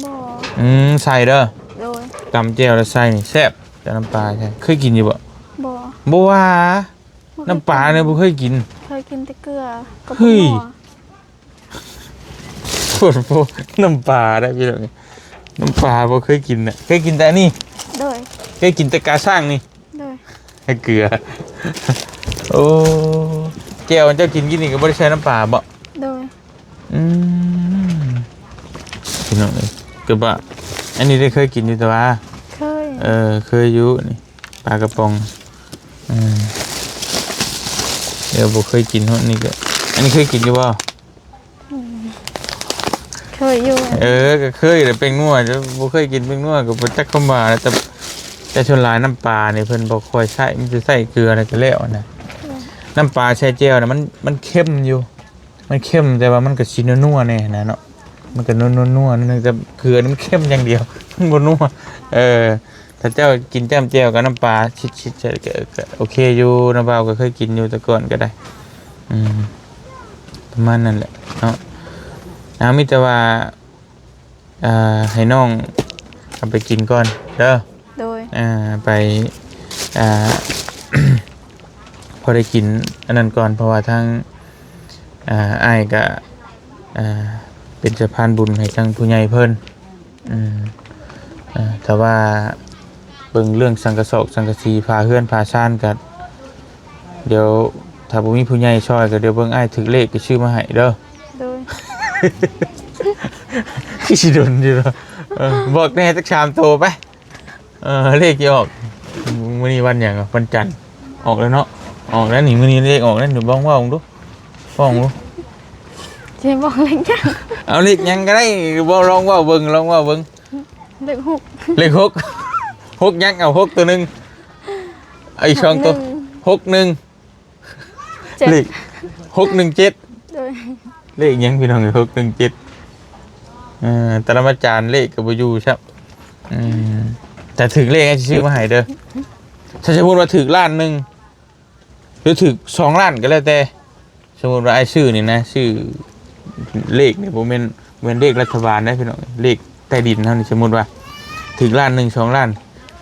ບໍ່. ອືມ ໃສ່ເດີ. ໂດຍ. ຕຳແຈ່ວແລ້ວໃສ່ນີ້ແຊບ ແຈ່ວນ້ຳປາໃສ່ ເຄີຍກິນຢູ່ບໍ່? ບໍ່. ບໍ່ວ່າ ບໍ່ເຄີຍກິນ ນ້ຳປານີ້ບໍ່ເຄີຍກິນ. ເຄີຍກິນແຕ່ເກືອກັບ ເຮີ້ຍ ໝໍ້. ໂພດໂພ ນ້ຳປາໄດ໋ພີ່ນ້ອງ ນ້ຳປາບໍ່ເຄີຍກິນນະ ເຄີຍກິນແຕ່ອັນນີ້. ໂດຍ. ເຄີຍກິນແຕ່ກາຊ່າງນີ້. ໂດຍ. ໃຫ້ເກືອ ໂອ້ ແຈ່ວເຈົ້າກິນກີ້ນີ້ກໍບໍ່ໄດ້ໃສ່ນ້ຳປາບໍ? ໂດຍ. ອືມ ພີ່ນ້ອງເອີຍ ກະບະ ອັນນີ້ໄດ້ເຄີຍກິນຢູ່ແຕ່ວ່າ ເຄີຍ ເອີ ເຄີຍຢູ່ນີ້ ປາກະປ໋ອງ ອືມ ດຽວບໍ່ເຄີຍກິນຮອດນີ້ກະ ອັນນີ້ເຄີຍກິນຢູ່ບໍ່? ອືມ ເຄີຍຢູ່. ເອີ ກໍເຄີຍແຫຼະ ແປ້ງນົວ ຈະບໍ່ເຄີຍກິນແປ້ງນົວກໍບໍ່ຈັກຄວາມວ່າແຫຼະ ແຕ່ ແຕ່ສ່ວນຫຼາຍນ້ຳປານີ້ເພິ່ນບໍ່ຄ່ອຍໃຊ້ ມີແຕ່ໃຊ້ເກືອແລ້ວກໍແລ້ວນະ. ອືມ ນ້ຳປາໃສ່ແຈ່ວນະ ມັນ ມັນເຄັມຢູ່ ມັນເຄັມ ແຕ່ວ່າມັນກໍຊິນົວໆແດ່ນະເນາະ ມັນກໍນົວໆໜ້ອຍໜຶ່ງ ແຕ່ເກືອນີ້ມັນເຄັມຢ່າງດຽວ ມັນບໍ່ນົວ. ເອີ ຖ້າເຈົ້າກິນຈ້ຳແຈ່ວກັບນ້ຳປາຊິດໆໃສ່ ກໍ ກໍໂອເຄຢູ່ ນ້າບ່າວກໍເຄີຍກິນຢູ່ແຕ່ກ່ອນກໍໄດ້. ອືມ ປະມານນັ້ນແຫຼະເນາະ. ເອົາ ມີແຕ່ວ່າ ອ່າ ໃຫ້ນ້ອງເອົາໄປກິນກ່ອນເດີ. ໂດຍ. ອ່າ ໄປ ອ່າ ພໍໄດ້ກິນອັນນັ້ນກ່ອນ ເພາະວ່າທາງ ອ່າ ອ້າຍກະ ອ່າ ເປັນສະພານບຸນໃຫ້ທາງຜູ້ໃຫຍ່ເພິ່ນ. ອືມ ເອີ ຖ້າວ່າເບິ່ງເລື່ອງສັງກະສອກສັງກະສີ ຝາເຮືອນຝາຊານກະ ດຽວຖ້າບໍ່ມີຜູ້ໃຫຍ່ຊ່ອຍກໍດຽວເບິ່ງອ້າຍຖືກເລກກໍຊື້ມາໃຫ້ເດີ. ໂດຍ. ຄືຊິດົນຢູ່ເນາະ. ເອີ ບອກແດ່ຈັກສາມໂຕໄປ. ເອີ ເລກຊິອອກ ມື້ນີ້ວັນຫຍັງ? ວັນຈັນ. ອອກແລ້ວເນາະ ອອກແລ້ວນີ້ ມື້ນີ້ເລກອອກແລ້ວ ລອງເວົ້າເບິ່ງດູ ເວົ້າເບິ່ງດູ. ຊິບອກເລກຫຍັງ? ເອົາເລກຫຍັງກໍໄດ້ ເວົ້າ ລອງເວົ້າເບິ່ງ ລອງເວົ້າເບິ່ງ. ເລກຫົກ. ເລກຫົກ. ຫົກຫຍັງ? ເອົາຫົກໂຕໜຶ່ງ ເອົາອີກສອງໂຕ. ຫົກໜຶ່ງ ຫົກໜຶ່ງ ເຈັດ ເລກຫົກໜຶ່ງເຈັດ. ໂດຍ. ເລກຫຍັງພີ່ນ້ອງເອີຍ ຫົກໜຶ່ງເຈັດ? ເອີ ຕະລະມາຈານເລກກໍບໍ່ຢູ່ຊ້ຳ. ອືມ ຖ້າຖືກເລກຊິຊື້ມາໃຫ້ເດີ. ຖ້າສົມມຸດວ່າຖືກລ້ານໜຶ່ງ ຫຼືຖືກສອງລ້ານກໍແລ້ວແຕ່ ສົມມຸດວ່າອ້າຍຊື້ນີ້ນະ ຊື້ເລກນີ້ ບໍ່ແມ່ນ ບໍ່ແມ່ນເລກລັດຖະບານເດ້ພີ່ນ້ອງ ເລກໃຕ້ດິນເຮົານີ້. ສົມມຸດວ່າຖືກລ້ານໜຶ່ງ ສອງລ້ານ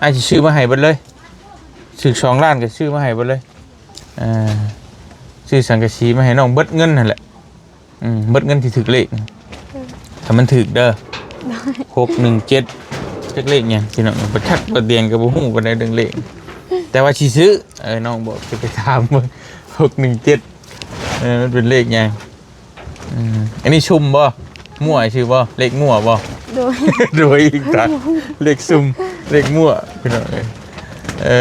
ອ້າຍຊິຊື້ມາໃຫ້ເບິດເລີຍ. ຖືກສອງລ້ານກໍຊື້ມາໃຫ້ເບິດເລີຍ. ອ່າ ຊື້ສັງກະສີມາໃຫ້ນ້ອງເບິດເງິນຫັ້ນແຫຼະ. ອືມ ເບິດເງິນທີ່ຖືກເລກ ໂດຍ ຖ້າມັນຖືກເດີ. ໂດຍ. ຫົກໜຶ່ງເຈັດ ຈັກເລກຫຍັງພີ່ນ້ອງ ບໍ່ຈັກ ບໍ່ຕຽງກໍບໍ່ຮູ້ປານໃດເລື່ອງເລກ. ແຕ່ວ່າຊິຊື້ ເອີ ນ້ອງບອກ ຈະໄປຖາມເບິ່ງ ຫົກໜຶ່ງເຈັດ ເອີ ມັນເປັນເລກຫຍັງ? ອືມ ອັນນີ້ຊຸ່ມບໍ່? ມົ້ວຊື່ບໍ່? ເລກມົ້ວບໍ່? ໂດຍ ໂດຍອີກ ເລກຊຸ່ມ ເລກມົ້ວ ພີ່ນ້ອງເອີຍ. ເອີ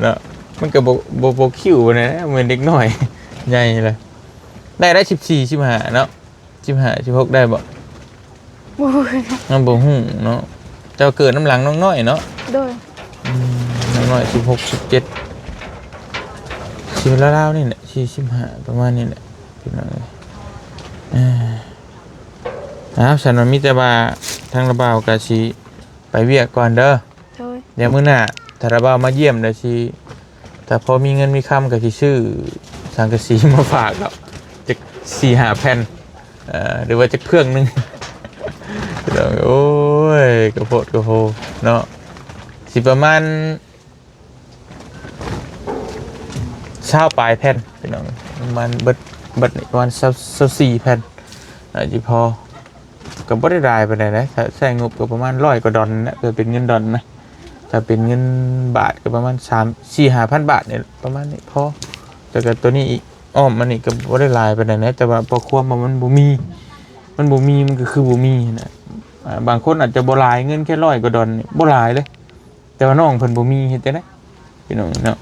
ເນາະ ມັນກໍບໍ່ ບໍ່ ບໍ່ຄິວປານໃດນະ ແມ່ນເດັກນ້ອຍໃຫຍ່ແລ້ວ. ໄດ້ ໄດ້ສິບສີ່ ສິບຫ້າເນາະ ສິບຫ້າ ສິບຫົກ ໄດ້ບໍ່? ບໍ່ຮູ້ ຍັງບໍ່ຮູ້ເນາະ. ເຈົ້າເກີດນຳຫຼັງນ້ອງນ້ອຍເນາະ? ໂດຍ ອືມ ນ້ອງນ້ອຍ ສິບຫົກ ສິບເຈັດ ຊິລາວໆນີ້ແຫຼະ ສີ່ສິບຫ້າ ປະມານນີ້ແຫຼະ ພີ່ນ້ອງເອີຍ. ເອີ ອ້າວ ຊັ້ນວ່າມີແຕ່ວ່າທາງລະບ່າວກໍຊິໄປວຽກກ່ອນເດີ. ໂດຍ ດຽວມື້ໜ້າຖ້າລະບ່າວມາຢ້ຽມ ດຽວຊິ ຖ້າພໍມີເງິນມີຄຳກໍຊິຊື້ສັງກະສີມາຝາກດອກ ຈັກສີ່ຫ້າແຜ່ນ ເອີ ຫຼືວ່າຈັກເຄື່ອງໜຶ່ງ. ໂອ້ຍ ກະໂພດກະໂພເນາະ ຊິປະມານ ຊາວປາຍແຜ່ນ ພີ່ນ້ອງ ປະມານເບິດ ເບິດນີ້ປະມານຊາວ ຊາວສີ່ແຜ່ນ ໜ້າຈະພໍ. ກໍບໍ່ໄດ້ຫຼາຍປານໃດນະ ຖ້າໃຊ້ງົບກໍປະມານຮ້ອຍກວ່າດອນນະ ເປັນເງິນດອນນະ. ຖ້າເປັນເງິນບາດກໍປະມານສາມ ສີ່ຫ້າພັນບາດນີ້ ປະມານນີ້ພໍ. ແລ້ວກໍໂຕນີ້ອີກ ອ້ອມອັນນີ້ກໍບໍ່ໄດ້ຫຼາຍປານໃດນະ ແຕ່ວ່າເພາະຄວາມວ່າມັນບໍ່ມີ ມັນບໍ່ມີ ມັນກໍຄືບໍ່ມີຫັ້ນນະ. ອ່າ ບາງຄົນອາດຈະບໍ່ຫຼາຍ ເງິນແຄ່ຮ້ອຍກວ່າດອນນີ້ບໍ່ຫຼາຍເລີຍ. ແຕ່ວ່ານ້ອງເພິ່ນບໍ່ມີເຮັດຈັ່ງໃດ ພີ່ນ້ອງເນາະ.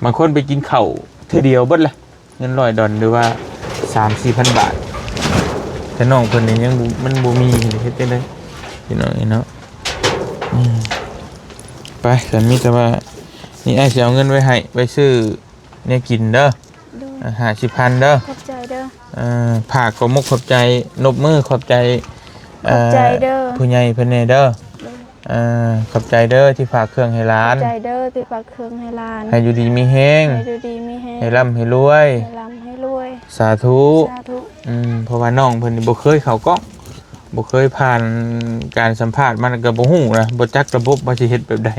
ບາງຄົນໄປກິນເຂົ້າເທື່ອດຽວເບິດລະ ເງິນຮ້ອຍດອນ ຫຼືວ່າສາມສີ່ພັນບາດ ແຕ່ນ້ອງເພິ່ນນີ້ຍັງບໍ່ ມັນບໍ່ມີ ເຮັດຈັ່ງໃດ ພີ່ນ້ອງເນາະ. ອືມ ໄປ ກໍມີແຕ່ວ່ານີ້ ອ້າຍຊິເອົາເງິນໄວ້ໃຫ້ ໄວ້ຊື້ແນວກິນເດີ. ໂດຍ ອ່າ ຫ້າສິບພັນເດີ ຂອບໃຈເດີ. ເອີ ຝາກຂອບມຸກຂອບໃຈ ນົບມືຂອບໃຈ ຂອບໃຈເດີ ເອີ ຜູ້ໃຫຍ່ເພິ່ນແດ່ເດີ. ໂດຍ ເອີ ຂອບໃຈເດີທີ່ຝາກເຄື່ອງໃຫ້ຫຼານ. ຂອບໃຈເດີທີ່ຝາກເຄື່ອງໃຫ້ຫຼານ. ໃຫ້ຢູ່ດີມີແຮງ ໃຫ້ຢູ່ດີມີແຮງ ໃຫ້ລ່ຳໃຫ້ລວຍ ໃຫ້ລ່ຳໃຫ້ລວຍ. ສາທຸ ສາທຸ. ອືມ ເພາະວ່ານ້ອງເພິ່ນນີ້ບໍ່ເຄີຍເຂົ້າກ້ອງ ບໍ່ເຄີຍຜ່ານການສຳພາດມາ ກໍບໍ່ຮູ້ນະ ບໍ່ຈັກລະບົບວ່າຊິເຮັດແບບໃດ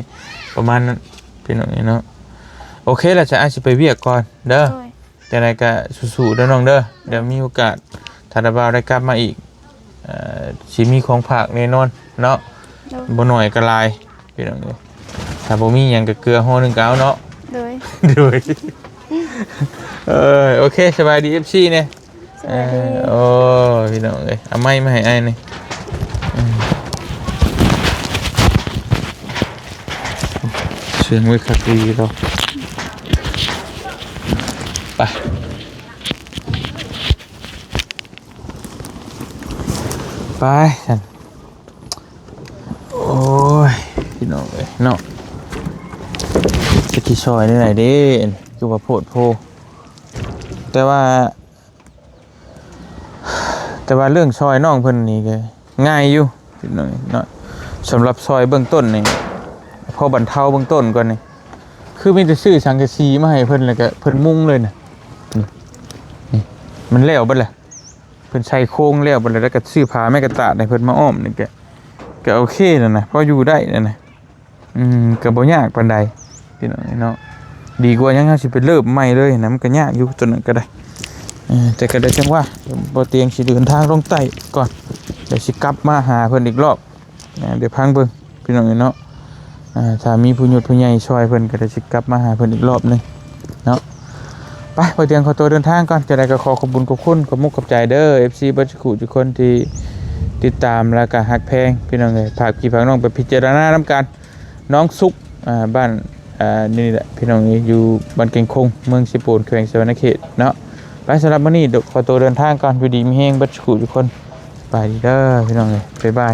ປະມານນັ້ນ ພີ່ນ້ອງເນາະ. ໂອເຄລະ ຈະ ອ້າຍຊິໄປວຽກກ່ອນເດີ. ໂດຍ ຈັ່ງໃດກໍສູ້ໆເດີນ້ອງເດີ. ໂດຍ ດຽວມີໂອກາດ ຖ້າລະບ່າວໄດ້ກັບມາອີກ ເອີ ຊິມີຂອງຝາກແນ່ນອນເນາະ. ໂດຍ ບໍ່ໜ້ອຍກໍຫຼາຍ ພີ່ນ້ອງເອີຍ. ຖ້າບໍ່ມີຫຍັງກໍເກືອຫໍ່ໜຶ່ງກໍເອົາເນາະ. ໂດຍ ໂດຍ ເອີ ໂອເຄ ສະບາຍດີ ເອັຟຊີ ແດ່. ສະບາຍດີ ເອີ ໂອ້ ພີ່ນ້ອງເອີຍ ເອົາໄມ້ມາໃຫ້ອ້າຍແດ່. ເອີ ເຊື່ອງໄວ້ຄັກດີດອກ. ໄປ ໄປຊັ້ນ. ໂອ້ຍ ພີ່ນ້ອງເອີຍເນາະ ຈັກຊິຊ່ອຍແນວໃດເດ້ ຄືວ່າໂພດໂພ. ແຕ່ວ່າ ແຕ່ວ່າເລື່ອງຊ່ອຍນ້ອງເພິ່ນນີ້ກໍງ່າຍຢູ່ເນາະ. ສຳລັບຊ່ອຍເບື້ອງຕົ້ນນີ້ ພໍບັນເທົາເບື້ອງຕົ້ນກ່ອນນີ້ ຄືມີແຕ່ຊື້ສັງກະສີມາໃຫ້ເພິ່ນ ແລ້ວກໍເພິ່ນມຸງເລີຍນະ. ນີ້ ນີ້ ມັນແລ້ວເບິດແລ້ວ ເພິ່ນໃສ່ໂຄງແລ້ວເບິດແລ້ວ ແລ້ວກໍຊື້ຜ້າໄມ້ກະຕາດໃຫ້ເພິ່ນມາອ້ອມນີ້ ກໍ ກໍໂອເຄແລ້ວນະ ພໍຢູ່ໄດ້ແລ້ວນະ. ອືມ ກໍບໍ່ຍາກປານໃດ ພີ່ນ້ອງເນາະ. ດີກວ່າຫຍັງ ເຮົາຊິໄປເລີ່ມໃໝ່ເລີຍນະ ມັນກໍຍາກຢູ່ຕົວນັ້ນກໍໄດ້. ເອີ ແຕ່ກໍໄດ້ຈັງຫວະ ບໍ່ຕຽງຊິເດີນທາງລົງໃຕ້ກ່ອນ ແລ້ວຊິກັບມາຫາເພິ່ນອີກລອບນະ. ດຽວຟັງເບິ່ງ ພີ່ນ້ອງເນາະ. ອ່າ ຖ້າມີຜູ້ຍດຜູ້ໃຫຍ່ຊ່ອຍເພິ່ນ ກໍໄດ້ຊິກັບມາຫາເພິ່ນອີກລອບໜຶ່ງເນາະ. ໄປ ບໍ່ຕຽງຂໍຕົວເດີນທາງກ່ອນ. ຈັ່ງໃດກໍຂໍຂອບບຸນຂອບຄຸນ ຂອບມຸກຂອບໃຈເດີ ເອັຟຊີ ເບິດທຸກຜູ້ທຸກຄົນທີ່ຕິດຕາມ ແລ້ວກໍຮັກແພງ ພີ່ນ້ອງເອີຍ. ຝາກພີ່ຝາກນ້ອງໄປພິຈາລະນານຳກັນ. ໜອງສຸກ ອ່າ ບ້ານ ອ່າ ນີ້ແຫຼະ ພີ່ນ້ອງເອີຍ ຢູ່ບ້ານແກ່ງຄົງ ເມືອງເຊໂປນ ແຂວງສະຫວັນນະເຂດເນາະ. ໄປ ສຳລັບມື້ນີ້ ຂໍຕົວເດີນທາງກ່ອນ. ຢູ່ດີມີແຮງເບິດທຸກຜູ້ທຸກຄົນ. ສະບາຍດີເດີ ພີ່ນ້ອງເອີຍ ບາຍບາຍ.